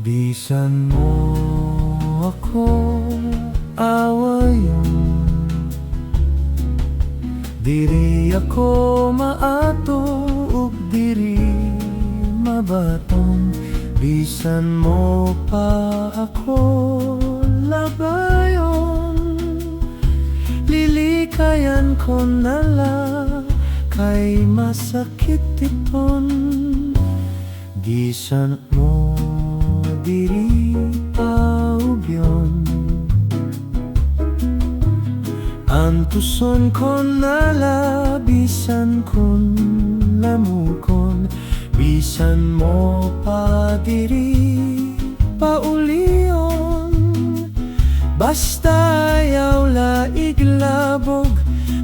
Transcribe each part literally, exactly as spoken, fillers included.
Bisan mo ako awayon, diri ako maato ug diri mabaton. Bisan mo pa ako labayon, lilikayan ko na la kay masakit iton. Bisan mo diri pa ubyon, antuson ko na la bisan kon lamukon. Bisan mo pa diri paulion, basta ayaw la iglabog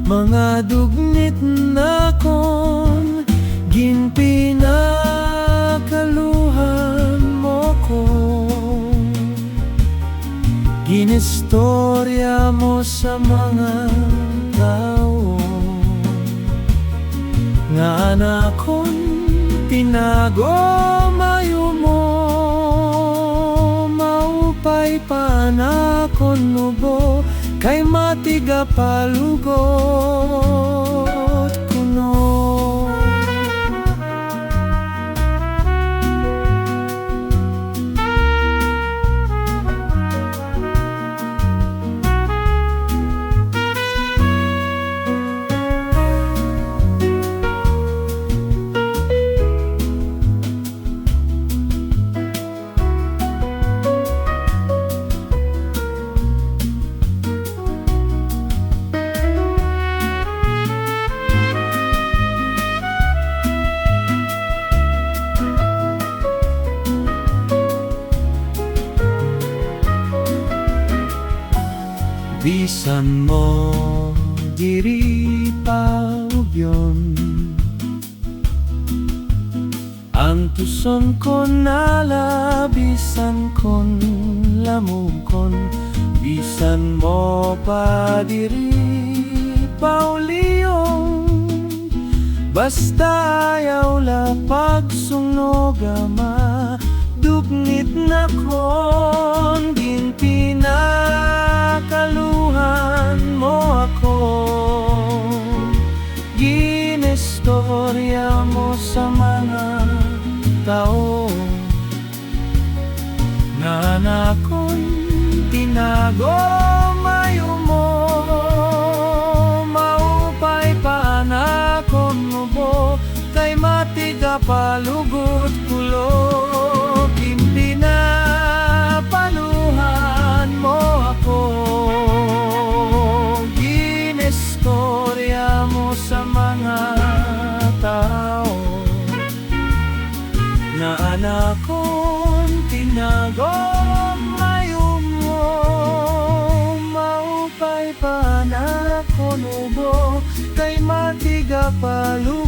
mga dugnit nakon. Ginpinakaluhan mo ko, ginistorya mo sa mga tawo nga an akon tinago, mayumo, maupay pa an akon ubo kay matiga pa lugot kuno. Bisan mo diri pa ubyon, antuson ko na la bisan kon lamukon. Bisan mo pa diri paulion, basta ayaw la pagsunog an mga dugnit nakon. Ginpinakaluhan mo ako, ginistorya mo sa mga tawo nga an akon tinago, mayumo, maupay pa an akon ubo kay matiga pa lugot kuno. Ginpinakaluhan mo ako, ginistorya mo sa mga tawo nga an akon tinago, mayumo, maupay pa an akon ubo kay matiga pa lugot